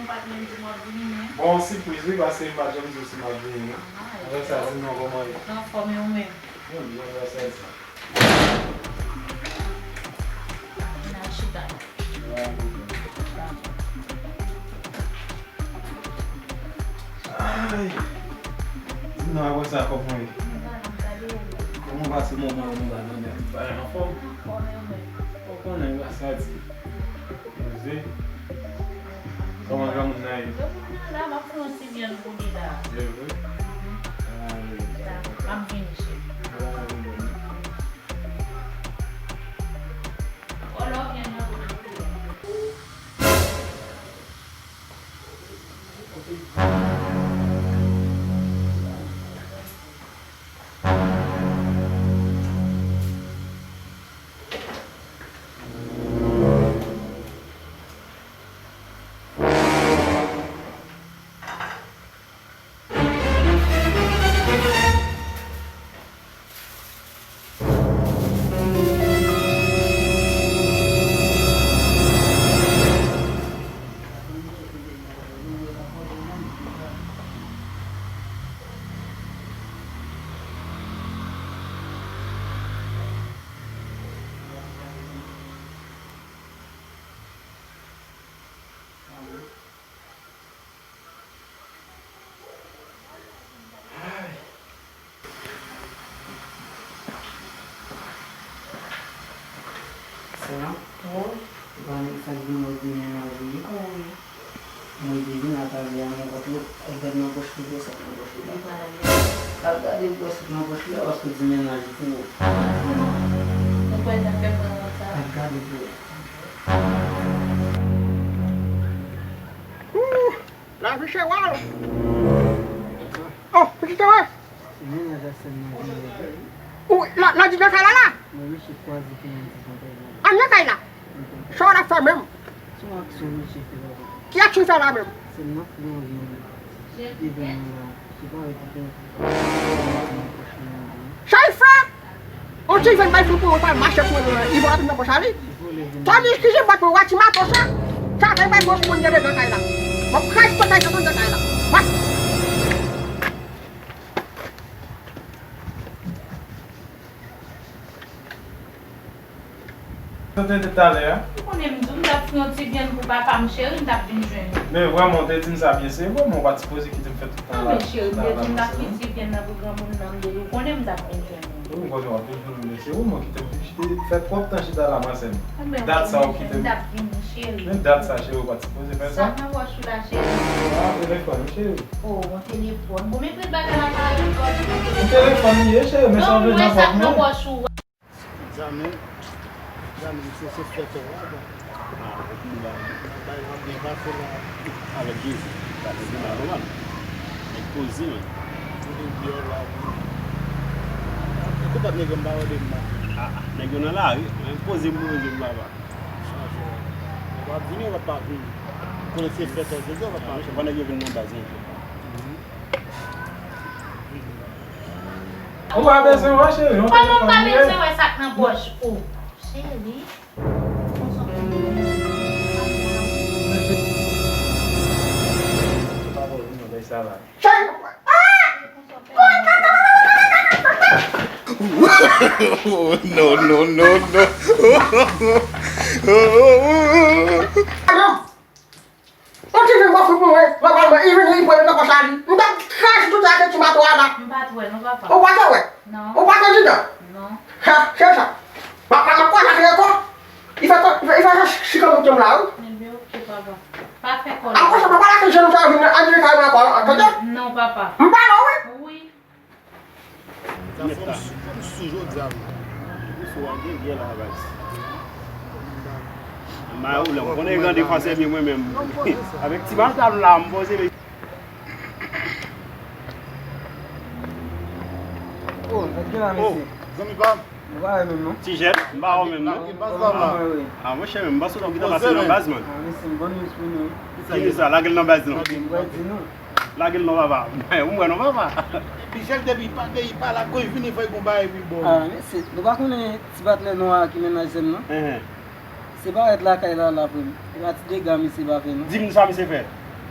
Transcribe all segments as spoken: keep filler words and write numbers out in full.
Pa t menm di m w ap vini, men. Bon, sipriz, wi, paske m pa t janm di w si m ap vini, non. Ah, apre sa, di m non, kòman ye? Anfòm, e ou menm? Mwen byen, apre sa, di. N al chita. Ay. Di m non, apre sa, kòman ye? Kòman w pase moman yo, nou la nan nèt? Bagay anfòm? Ou konnen, m pa sa di. Poze. Kòman granmoun nan ye? Granmoun nan la, m ap fè yon ti vyann pou li la. Se vre? Ay. M ap vini, cheri. Sa, ou pa nèg sa k vin mòde mennaj ou ye? Wi. Mwen te vin atavè a, mwen kontre, al gad nan pòch li, gwo sòt nan pòch li la. Al gade gwo sòt nan pòch li la, paske di mennaj ou pou ou. Ou kwè l t ap fè m pran wont sa? Al gade pou ou. Ooh, lavi se wòl. Oh, pitit wè. Mennaj a sèl nan vin yo. Ou la, la di nan kay la la? Mwen mesye kwaze ki nan di konpè. An nan kay la. Sa w ap fè menm? Se yon aksyon mesye fè la. Ki aksyon sa la menm? Se nan kou yon vin. Li vin la. Se pa wè ki fè. Sa l fè? On ti jèn bay fout pou mwen, pa mache pou mwen, li vòlè tout nan pòch a li. Tandis ki se bòt mwen, wè ti mato sa. Sa fè bay pòch moun gen dedan kay la. Mwen kraze pòt la, dedan kay la. Wè. Sa te di talè a? Ou konnen m di w m t ap fè yon ti vyann pou papa m, cheri, m t ap vin jwenn ou. Men vrèman, w te di m sa byen, se vrèman, ou pa t sipoze kite m fè tout tan la. Non, men cheri, m te di w m t ap fè yon ti vyann nan pou granmoun nan, m te di w konnen m t ap vin jwenn ou. Wi, m konnen w ap vin jwenn m, men se ou menm ki te oblije fè twòp tan chita la, masenn. Dat sa ou kite m. M t ap vini, cheri. Men dat sa, cheri, ou pa t sipoze fè sa. Sa k nan pòch ou la, cheri? Ah, telefòn, cheri. Oh, yon telefòn. Bon, men prèt bagay la ka rive, yon telefòn. Yon telefòn li ye, cheri, men sa vle nan pòch mwen. Sa k nan pòch ou. Egzamen, egzamen se, se fèt ou a, bon. Ah, epi la, bay la byen pase la. Avèk Jezi, sa te gen la nòmal. Nèg poze, men. Ou te deyò la, wi. Ekou pa t nèg yo m pa wè de m la. Ah, ah, nèg yo nan lari, men poze m, poze m, papa. Chaje. Ou pa vini, ou pa vini. Konnen se fèt ou, Jezi, ou pa vini. Fò nèg yo vin nan baz, non. Ou pa bezwen wè, cheri, yon telefòn li ye. Kòman m pa bezwen wè sa k nan pòch ou? Cheri. Cheri. No, no, no, no. On ti vin bò fout pou mwen, nòmalman, li vin, li pran nan pòch a li. M t ap kraze tout sa ak ti mato a la. M pa t wè non, papa. Ou pa t wè? Non. Ou pa t di non? Non. Ha, se sa. M ap, m ap, m ap kwaze ak li ankò. Li fè kò, li fè, li fè sa sikan mouton la, wi. Ebyen, oke, papa. Pa fè kòlè. Apre sa, papa lage jenou sa vin antre kay mwen ankò, tande? Non, papa. M pa non, wi. Wi. Sa fò m sou, fò m sou jodi a, wi. Ou sou a gen gè la, baz. M ba ou lè, m konnen gade franse byen mwen menm. Avèk ti madanm la, m poze men. Oh, sa gen la, mesye? Zanmi pa m. Nou pa wè menm, non? Ti jèn, m pa wè menm, non? Lage baz la, la. Ah, monchè, men m panse w t ap gentan pase nan baz, man. Ah, mesye, m bon news pou nou, wi. Ki news sa? Lage l nan baz, non. Lage l, m di nou. Lage l non, papa. Ou m wè non, papa. Michel, depi pa, depi pa la, gon vini fè gon bagay pi bon. Ah, mesye, nou pa konnen ti bat lè nwa a ki mennaj zen nan? Enhen. Se pa rèt lakay la, la, frè m. E pa ti dega misye pa fè, non. Di m sa misye fè.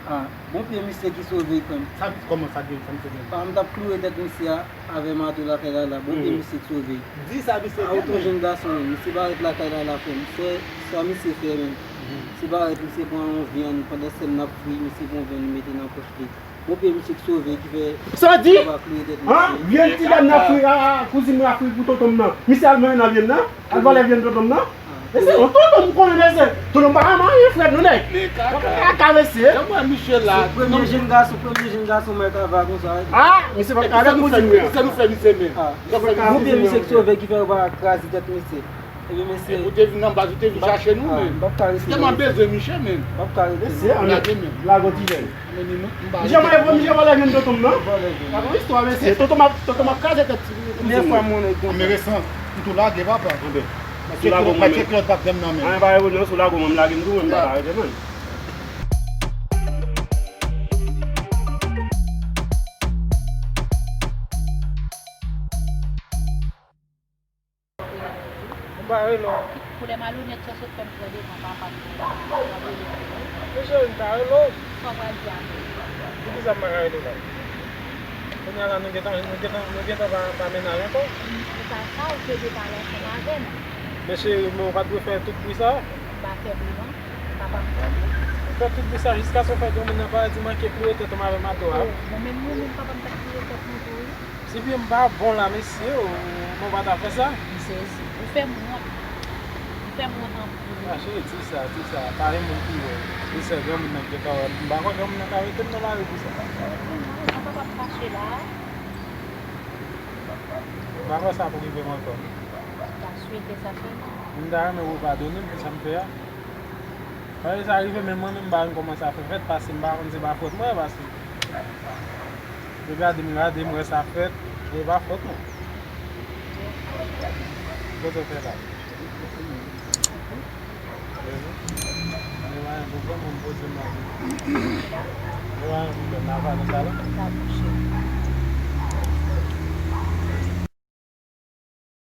Ah, bon pye misye ki sove frè m. Sa, kòman sa gen, sa misye gen? Ah, m t ap kloure tèt misye a avè mato lakay Lala. Bon pye misye ki sove. Di sa misye gen. Ah, ou t on jenn gason menm. Misye parèt lakay Lala frè m. Se sa misye fè menm. Misye parèt, misye pran yon vyann, pandan sèn n ap fri, misye pran yon vyann li mete nan pòch li. Bon pye misye ki sove ki fè. Sa di? Yo pa kloure tèt misye. Vyann ti dam nan fri, a, a, kouzin mwen ap fri pou tonton m nan. Misye al manyen nan vyann nan. Al vòlè vyann tonton m nan. E se yon tonton m konnen mesye. Tonton m pa janm anyen frè nou nèg. Men kaka. Kaka mesye. Jan mwen misye la. Se premye jenn gason, premye jenn gason mwen ka va konsa. Ah, misye pa ka avèk nou fè nou an. Sa nou fè misye menm? Ah. Bon pye misye ki sove ki fè yo pa kraze tèt misye. Ebyen mesye. E ou te vin nan baz, ou te vin chache nou menm. M p ap ka rete. Tèlman bezwen misye menm. M p ap ka rete. Mesye, ann lage menm. Lage yon ti jèn. Misye vòlè, misye vòlè vyann tonton m nan. Vòlè vyann. Gade yon istwa mesye. Tonton m ap, tonton m ap kraze tèt ti. Premye fwa m wè yon nèg konsa. Men resan, m tou lage papa. Anben. Mwen tcheke lòt patnè m nan menm. Anyen pa reponn non, si w lage w, mwen m lage m tou, mwen m pa ka rete menm. Mwen pa rele w. Koulè malonèt sa sot fè m pran devan papa m nan. Mwen rele w. Men cheri, m ta rele w. Sa w pral di avè l? Poukisa m pa ka rele w la? Kounye a la, nou gentan, nou gentan, nou gentan pa, pa mennaj ankò. Se pa sa, ou te dwe pale ansanm avè m. Men cheri, men ou pa t dwe fè tout bri sa. M pa fè bri non. Papa m tande. Ou fè tout bri sa jiskaske w fè gen yon moun nan parèt di manke kloure tèt ou avè mato a. Oh, mwen menm, mwen menm, papa m t ap kloure tèt mwen tou wi. Si pye m pa bon la, mesye, ou, ou pa ta fè sa. M sezi. Ou fè m wont. Ou fè m wont anpil. Mache, di sa, di sa. Pa gen moun ki wè. Di sa, granmoun nan ki gentan wè. M pa kwè granmoun nan ka rete m nan lari pou sa. Mwen pa p ap fache la. M pa kwè sa pou rive m ankò. M ta swete sa sèlman. M ta renmen ou padone m pou sa m fè a. Paske sa rive, men mwen menm m pa konn kòman sa fè fèt, paske m pa konn se pa fòt mwen, paske depi a de m gade, m wè sa fèt, e pa fòt mwen. Kote w fè la? Mwen pa gen pwoblèm, mwen poze m la. Mwen pa gen pwoblèm, n a pale talè.